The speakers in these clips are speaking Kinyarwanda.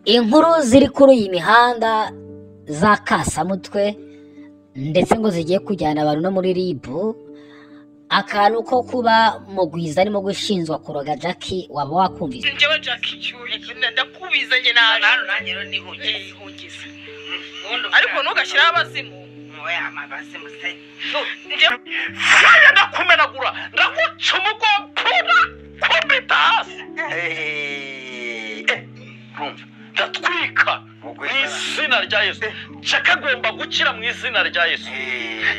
Inkuru ziri kuri iyi mihanda za kasamutwe ndetse ngo zigiye kujyana abantu no muri RIB, akantu ko kuba Mugwiza arimo gushinzwa kuroga Jackie waba wakumvise. Njyewe Jackie ndakubizanye naje nanjye rero nihungiza, ariko ntugashyiraho abazimu. Oya, abazimu se faya, ndakumenagura, ndaguca umugongo kubita hasi, ndatwika mu izina rya Yesu. Jackie agomba gukira mu izina rya Yesu.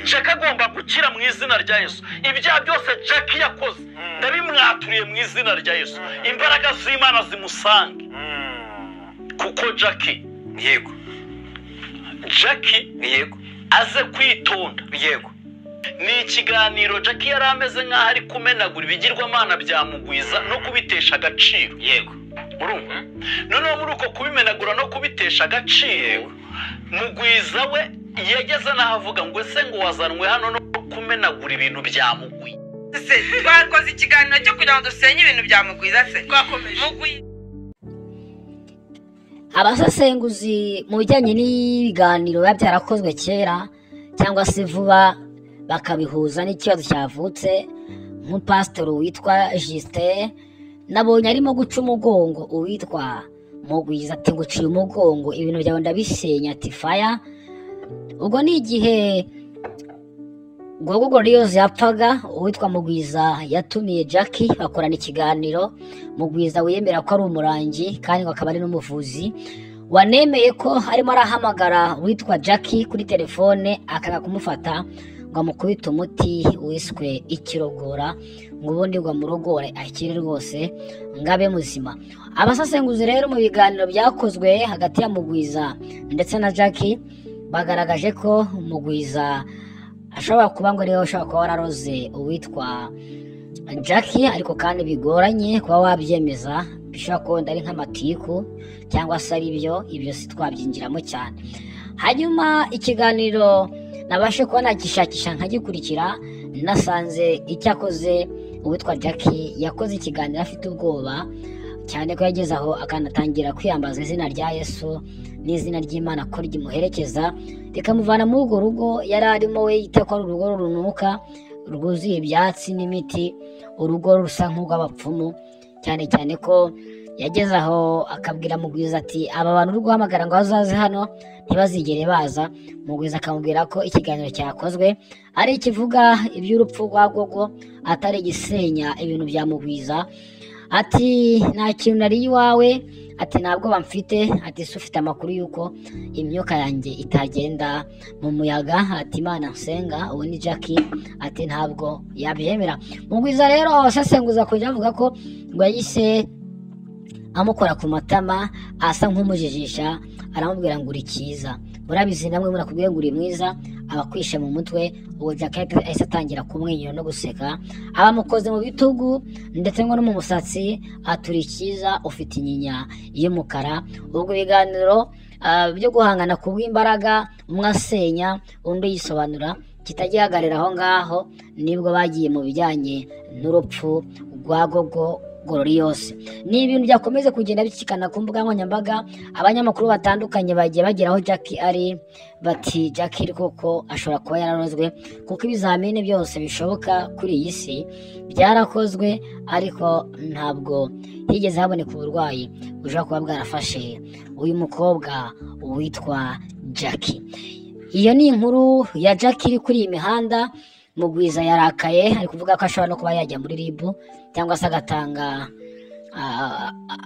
Jackie agomba gukira mu izina rya Yesu. Ibyaha byose Jackie yakoze ndabimwaturiye mu izina rya Yesu. Imbaraga z'Imana zimusange, kuko Jackie, yego, Jackie, yego, aze kwitonda. Yego. Ni ikiganiro Jackie yari ameze nk'aho ari kumenagura ibigirwamana bya Mugwiza no kubitesha agaciro. Yego. Urumva, noneho muri uko kubimenagura no kubitesha agaciro, Mugwiza we yageze n'aho avuga ngo ese ngo wazanwe hano no kumenagura ibintu bya Mugwiza? Se twakoze ikiganiro cyo kugira ngo dusenye ibintu bya Mugwiza se? Twakomeje. Mugwiza. Abasesenguzi mu bijyanye n'ibiganiro biba byarakozwe kera cyangwa se vuba bakabihuza n'ikibazo cyavutse, nk'umupasitori witwa Justin nabonye arimo guca umugongo uwitwa Mugwiza, ati nguciye umugongo, ibintu byawe ndabisenya, ati faya. Ubwo ni igihe Gogo Gloriose yapfaga, uwitwa Mugwiza yatumiye Jackie bakorana ikiganiro. Mugwiza wiyemera ko ari umurangi kandi ngo akaba ari n'umuvuzi, wanemeye ko arimo arahamagara uwitwa Jackie kuri telefone akanga kumufata ngo amukubite umuti wiswe ikirogora, ngo ubundi ngo amurogore akire rwose ngo abe muzima. Abasesenguzi rero mu biganiro byakozwe hagati ya Mugwiza ndetse na Jackie bagaragaje ko Mugwiza ashobora kuba ngo ariwe ushobora kuba wararoze uwitwa Jackie, ariko kandi bigoranye kuba wabyemeza, bishobora kuba wenda ari nk'amatiku cyangwa se ari byo, ibyo si twabyinjiramo cyane. Hanyuma ikiganiro nabashe kuba nagishakisha nkagikurikira, nasanze icyakoze uwitwa Jackie yakoze ikiganiro afite ubwoba cyane, ko yageze aho akanatangira kwiyambaza izina rya Yesu n'izina ry'Imana ko rimuherekeza rikamuvana muri urwo rugo yari arimo, we yita ko ari urugo runuka rwuzuye ibyatsi n'imiti, urugo rusa nk'urw'abapfumu, cyane cyane ko yageze aho akabwira Mugwiza ati aba bantu uri guhamagara ngo bazaze hano ntibazigere baza. Mugwiza akamubwira ko ikiganiro cyakozwe ari ikivuga iby'urupfu rwa Gogo, atari igisenya ibintu bya Mugwiza. Ati nta kintu nari iwawe, ati ntabwo bamfite, ati se ufite amakuru y'uko imyuka yanjye itagenda mu muyaga? Ati Imana nsenga, uwo ni Jackie, ati ntabwo yabyemera. Mugwiza rero abasesenguza kujya bavuga ko ngo yahise amukora ku matama asa nk'umujijisha, aramubwira ngo uri cyiza. Murabizi namwe murakubwiye ngo uri mwiza, abakwishe mu mutwe. Uwo Jackie ahise atangira kumwenyura no guseka, abamukoze mu bitugu ndetse ngo no mu musatsi, aturi cyiza, ufite inyinya y'umukara. Ubwo ibiganiro byo guhangana ku bw'imbaraga, umwe asenya undi yisobanura, kitagihagarara aho ngaho, nibwo bagiye mu bijyanye n'urupfu rwa Gogo Gloriose. Ni ibintu byakomeze kugenda bicikana ku mbuga nkoranyambaga, abanyamakuru batandukanye bagiye bagera aho Jackie ari bati Jackie koko ashobora kuba yararozwe, kuko ibizamini byose bishoboka kuri iyi si byarakozwe, ariko ntabwo higeze haboneka uburwayi bushobora kuba bwarafashe uyu mukobwa witwa Jackie. Iyo ni inkuru ya Jackie iri kuri iyi mihanda. Mugwiza yarakaye, ari kuvuga ko ashobora no kuba yajya muri RIB cyangwa se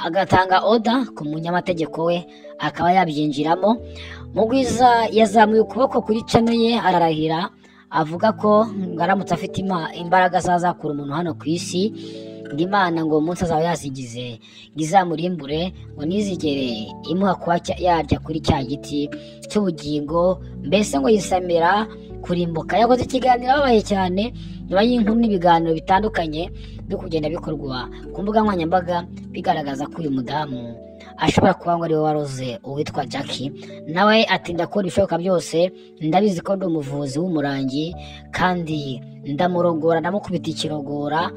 agatanga oda ku munyamategeko we akaba yabyinjiramo. Mugwiza yazamuye ukuboko kuri channel ye ararahira, avuga ko ngo aramutse afite imbaraga zazakura umuntu hano ku isi, ngo Imana ngo umunsi azaba yazigize ngo izamurimbure, ngo ntizigere imuha kuba yarya kuri cya giti cy'ubugingo, mbese ngo yisamira kurimbuka. Yakoze ikiganiro ababaye cyane nyuma y'inkuru n'ibiganiro bitandukanye byo kugenda bikorwa ku mbuga nkoranyambaga bigaragaza ko uyu mudamu ashobora kuba ngo ariwe waroze uwitwa Jackie. Nawe ati ndakora ibishoboka byose, ndabizi ko ndi umuvuzi w'umurangi kandi ndamurogora, ndamukubita ikirogora,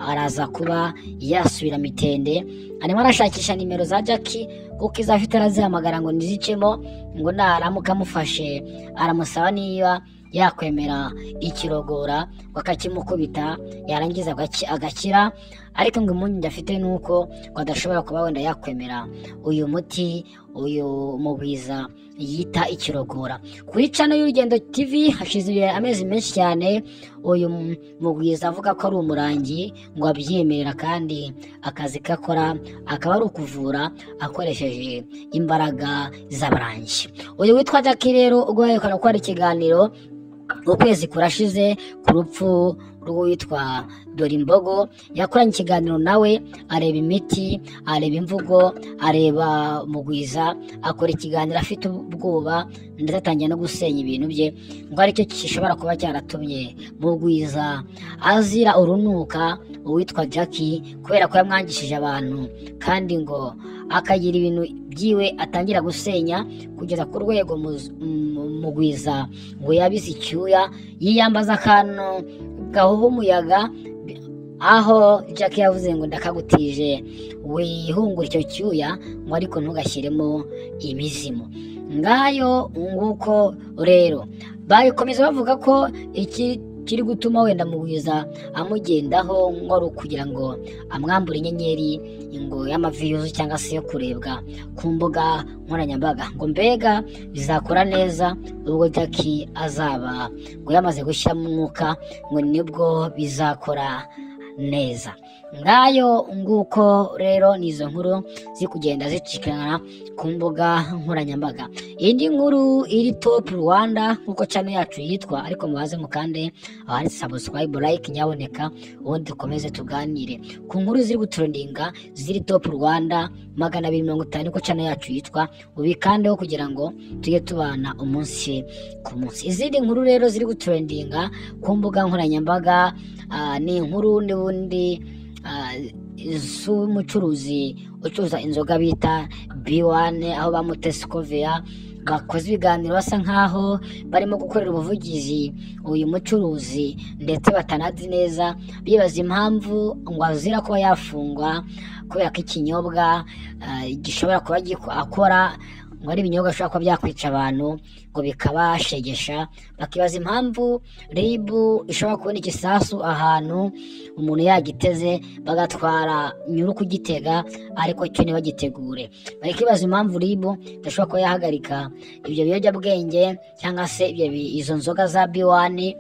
araza kuba yasubira mitende. Arimo arashakisha nimero za Jackie kuko izafite arazihamagara ngo nizicemo, ngo naramuka amufashe aramusaba niba yakwemera ikirogora bakakimukubita yarangiza agakira. Ariko ngo impungenge afite nuko ngo adashobora kuba wenda yakwemera uyu muti uyu Mugwiza yita ikirogora. Kuri channel y'Urugendo TV hashize amezi menshi cyane uyu Mugwiza avuga ko ari umurangi, ngo abyemerera kandi akazi kakora akaba ari ukuvura akoresheje imbaraga z'abarangi. Uyu witwa Jackie rero ubwo yerekana ko ari ikiganiro ukwezi kurashize ku rupfu rw'uwitwa Dorimbogo, yakoranye ikiganiro nawe areba imiti, areba imvugo, areba Mugwiza, akora ikiganiro afite ubwoba ndetse atangira no gusenya ibintu bye, ngo aricyo gishobora kuba cyaratumye Mugwiza azira urunuka uwitwa Jackie kubera ko yamwangishije abantu, kandi ngo akagira ibintu byiwe atangira gusenya kugeza ku rwego Mugwiza ngo yabize icyuya yiyambaza akantu gahuha umuyaga, aho Jackie yavuze ngo ndakagutije wihungura icyo cyuya ngo ariko ntugashyiremo imizimu. Ngayo nguko rero bakomeza bavuga ko iki kiri gutuma wenda Mugwiza amugendaho ngo ari ukugira ngo amwambure inyenyeri ngo y'amaviyuzi cyangwa se yo kurebwa ku mbuga nkoranyambaga, ngo mbega bizakora neza ubwo Jackie azaba ngo yamaze gushyiramo umwuka, ngo nibwo bizakora neza. Ngayo nguko rero nizo nkuru ziri kugenda zicikana ku mbuga nkoranyambaga. Indi nkuru iri top Rwanda nkuko channel yacu yitwa, ariko mubaze mukande ahanditse subscribe, like nyaboneka, ubundi dukomeze tuganire ku nkuru ziri gutrendinga ziri top Rwanda 250 niko channel yacu yitwa, ubikandeho kugira ngo tujye tubana umunsi ku munsi. Izindi nkuru rero ziri gutrendinga ku mbuga nkoranyambaga ni inkuru n'ubundi z'umucuruzi ucuruza inzoga bita B1, aho bamutesi Scovia bakoze ibiganiro basa nkaho barimo gukorera ubuvugizi uyu mucuruzi, ndetse batanazi neza bibaza impamvu ngo azira kuba yafungwa kubera ko ikinyobwa gishobora kuba akora ngo ari ibinyobwa bishobora kuba byakwica abantu ngo bikabashegesha. Bakibaza impamvu RIB ishobora kubona igisasu ahantu umuntu yagiteze bagatwara nyuru kugitega ariko cyo ntibagitegure. Bakibaza impamvu RIB idashobora kuba yahagarika ibyo biyobyabwenge cyangwa se izo nzoga za B1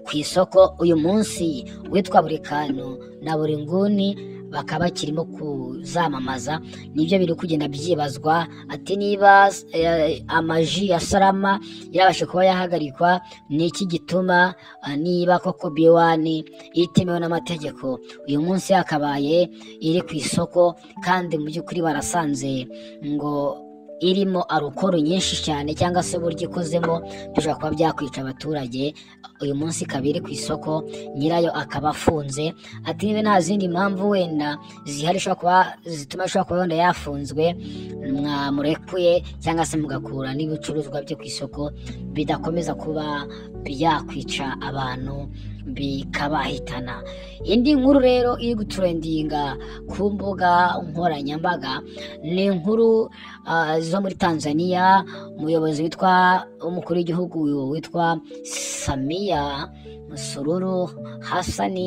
ku isoko uyu munsi witwa buri kantu na buri nguni bakaba bakirimo kuzamamaza. Nibyo biri kugenda byibazwa ati niba amaji ya Salama yarabashe kuba yahagarikwa, ni iki gituma niba koko B1 itemewe n'amategeko uyu munsi yakabaye iri ku isoko, kandi mu by'ukuri barasanze ngo irimo arukoro nyinshi cyane cyangwa se uburyo ikozemo bishobora kuba byakwica abaturage. Uyu munsi ikaba iri ku isoko, nyirayo akaba afunze. Ati niba nta zindi mpamvu wenda zihari ishobora kuba zituma ashobora kuba wenda yafunzwe, mwamurekuye cyangwa se mugakura n'ibicuruzwa byo ku isoko bidakomeza kuba byakwica abantu bikabahitana. Indi nkuru rero iri gutrendinga ku mbuga nkoranyambaga ni inkuru zo muri Tanzania. Umuyobozi witwa umukuru w'igihugu witwa Samia Suluhu Hassan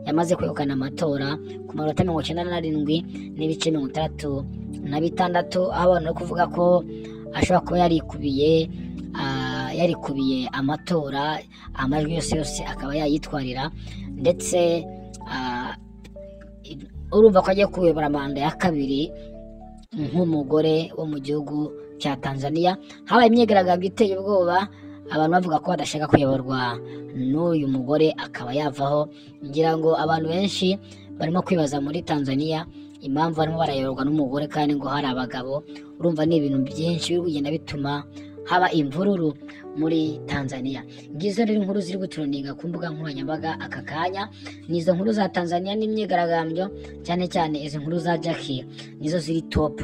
yamaze kwegukana amatora ku manota 97.66, aho abantu bari kuvuga ko ashobora kuba yarikubiye amatora, amajwi yose yose akaba yayitwarira, ndetse urumva ko agiye kuyobora manda ya kabiri nk'umugore wo mu gihugu cya Tanzania. Habaye imyigaragambyo iteye ubwoba, abantu bavuga ko badashaka kuyoborwa n'uyu mugore akaba yavaho. Ngira ngo abantu benshi barimo kwibaza muri Tanzania impamvu barimo barayoborwa n'umugore kandi ngo hari abagabo. Urumva ni ibintu byinshi biri kugenda bituma haba imvururu muri Tanzania. Ngizo rero inkuru ziri gutrendinga ku mbuga nkoranyambaga aka kanya, nizo nkuru za Tanzania n'imyigaragambyo, cyane cyane izo nkuru za Jackie nizo ziri top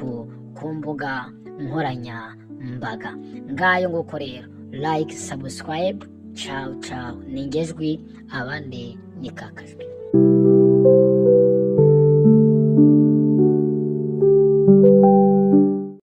ku mbuga nkoranyambaga. Ngayo nguko rero, like, subscribe, ciao ciao. Ningejwi abandi ni kakajwi.